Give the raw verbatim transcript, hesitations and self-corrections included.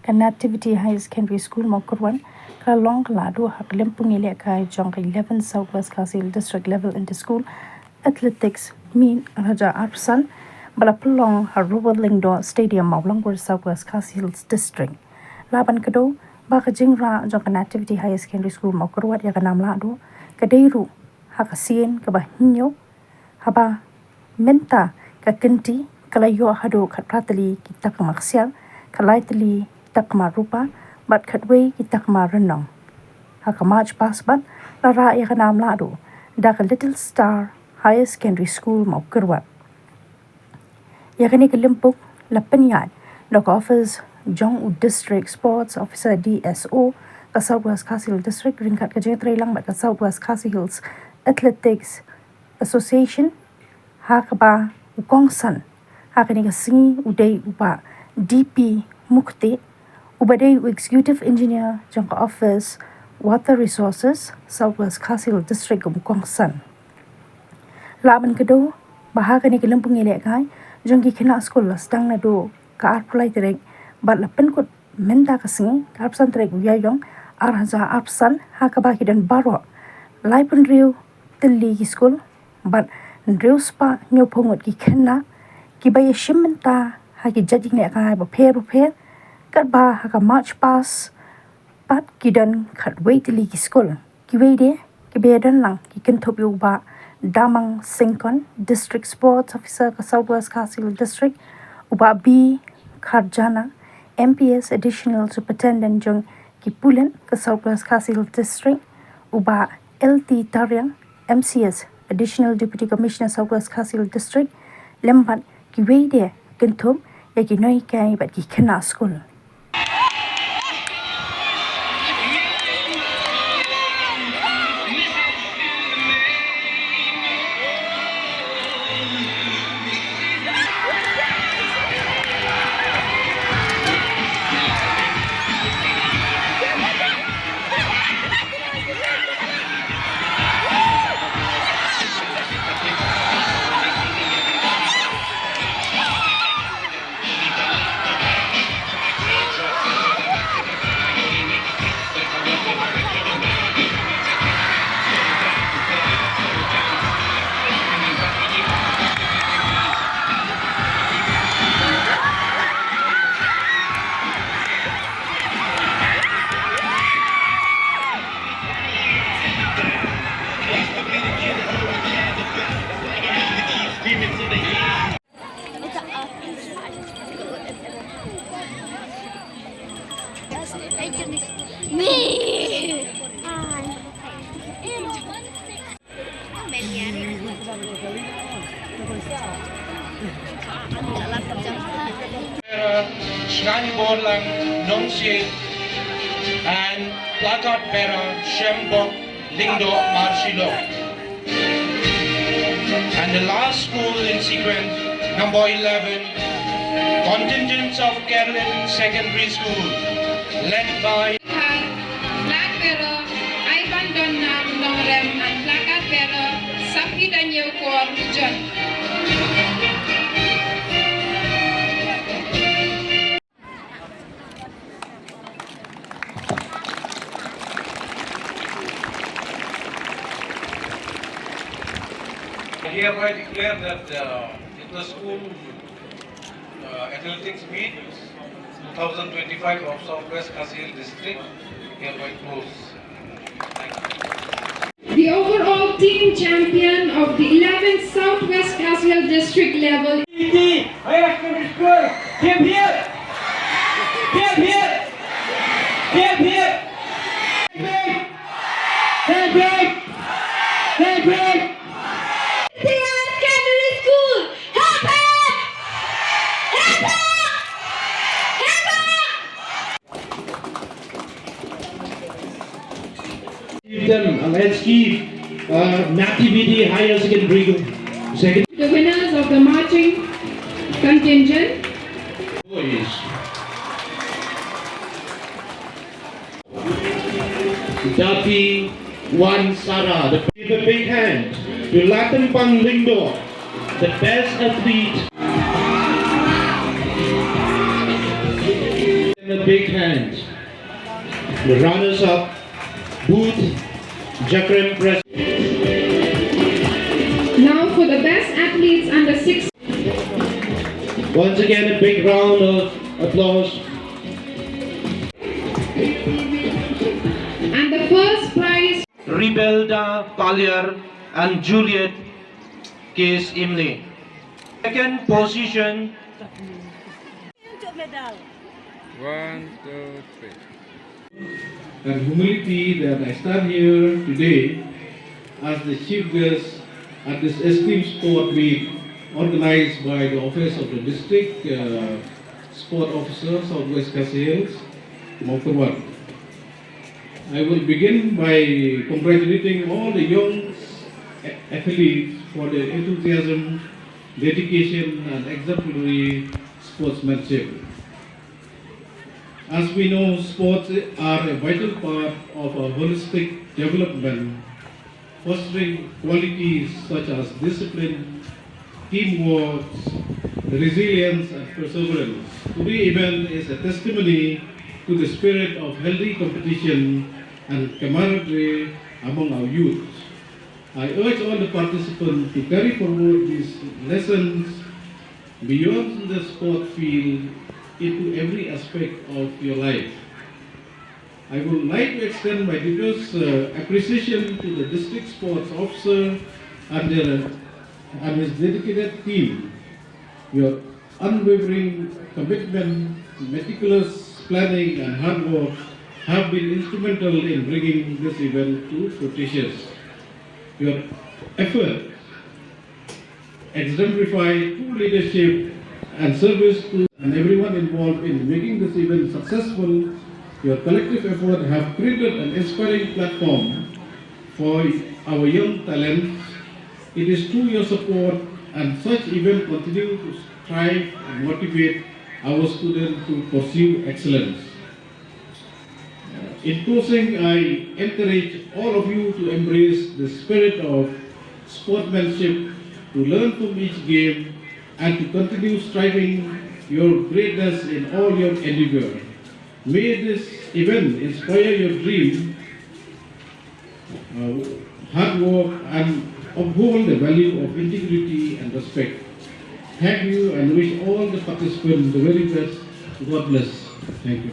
ka Nativity Higher Secondary School Mawkyrwat ka la long ka la duh ha ka lympung ïalehkai jong ka eleven South West Khasi Hills District Level Inter-School Athletics Meet ar hajar arphew san ba la pynlong ha Robert Lyngdoh Stadium, Mawlangwur, South West Khasi Hills District. La ban kdew ba ka jingrah jong ka Nativity Higher Secondary School Mawkyrwat ïa ka nam lahduh ka dei ruh ha ka sien kaba hynñiew, haba mynta ka kynti ka la ïoh haduh khatphra tylli ki takma ksiar, khatlai tylli takma rupa bad khatwei ki takma rynong. Ha ka March Past bad la rah ïa ka nam lahduh da ka Little Star Higher Secondary School Mawkyrwat. Ïa kane ka lympung la pynïaid da ka office jong u District Sports Officer, D S O, ka South West Khasi Hills District ryngkat ka jingïatreilang bad ka South West Khasi Hills Athletics Association, ha kaba u kongsan ha kane ka sngi u dei u Bah D P Mukti, uba dei u Executive Engineer jong ka Office Water Resources, South West Khasi Hills District, kum u kongsan. La ban kdew ba ha kane ka lympung ïalehkai jong ki khynnah skul la sdang naduh ka arphew lai tarik bad la pynkut mynta ka sngi, ka arphew san tarik u Ïaïong ar hajar arphew san, ha kaba ki don baroh laiphew hynriew tylli ki skul bad hynriew spah hynñiewphew ngut ki khynnah kiba ïashim bynta ha ki jait jingïalehkai bapher bapher, katba ha ka March Past pat ki don khatwei tylli ki skul. Kiwei de kiba ïadon lang ki kynthup ïa u Bah Damang Syngkon, District Sports Officer ka South West Khasi Hills District, u Bah B Kharjana, M P S Additional Superintendent jong ki pulit ka South West Khasi Hills District, u Bah L T Tariang, M C S Additional Deputy Commissioner South West Khasi Hills District, lem bad kiwei de kynthup ïa ki nonghikai bad ki khynnah skul. Shngain Borlang Nongsiej and placard bearer Shembok Lyngdoh Marshillong. And the last school in sequence, number eleven, contingents of Carolyn Secondary School, led by Flag bearer Ivan Donna Nongrem and placard bearer Sapi Daniel Kor John. I hereby declare that uh, the school uh, athletics meet two thousand twenty-five of Southwest Khasi Hills District hereby closed. Thank you. The overall team champion of the eleventh Southwest Khasi Hills District level. Higher Secondary School, give here! Give here! Give here! Daybreak! Daybreak! Secondary School, hip hip! Hip hip! Hip hip! Them, uh, let's give, uh, Nativity Higher Secondary, second. The winners of the marching contingent. Boys. Dapi Wan Sara, the, give a big hand to Latempang Lyngdoh, the best athlete. Big hand. The runners-up, Booth, Jakrem Press. Now for the best athletes under six. Once again, a big round of applause. And the first prize. Ribelda Paliar and Juliet K S Imli. Second position. One, two, three. And humility that I stand here today as the chief guest at this esteemed sport meet organized by the Office of the District uh, Sport Officer, Southwest Khasi Hills, Mawkyrwat. I will begin by congratulating all the young athletes for their enthusiasm, dedication, and exemplary sportsmanship. As we know, sports are a vital part of our holistic development, fostering qualities such as discipline, teamwork, resilience, and perseverance. Today's event is a testimony to the spirit of healthy competition and camaraderie among our youth. I urge all the participants to carry forward these lessons beyond the sport field into every aspect of your life. I would like to extend my deepest uh, appreciation to the District Sports Officer and, their, and his dedicated team. Your unwavering commitment, meticulous planning, and hard work have been instrumental in bringing this event to fruition. Your effort exemplify true leadership and service to and everyone involved in making this event successful. Your collective effort have created an inspiring platform for our young talents. It is through your support and such event continue to strive and motivate our students to pursue excellence. In closing, I encourage all of you to embrace the spirit of sportsmanship, to learn from each game, and to continue striving your greatness in all your endeavor. May this event inspire your dream, uh, hard work, and uphold the value of integrity and respect. Thank you and wish all the participants the very best. God bless. Thank you.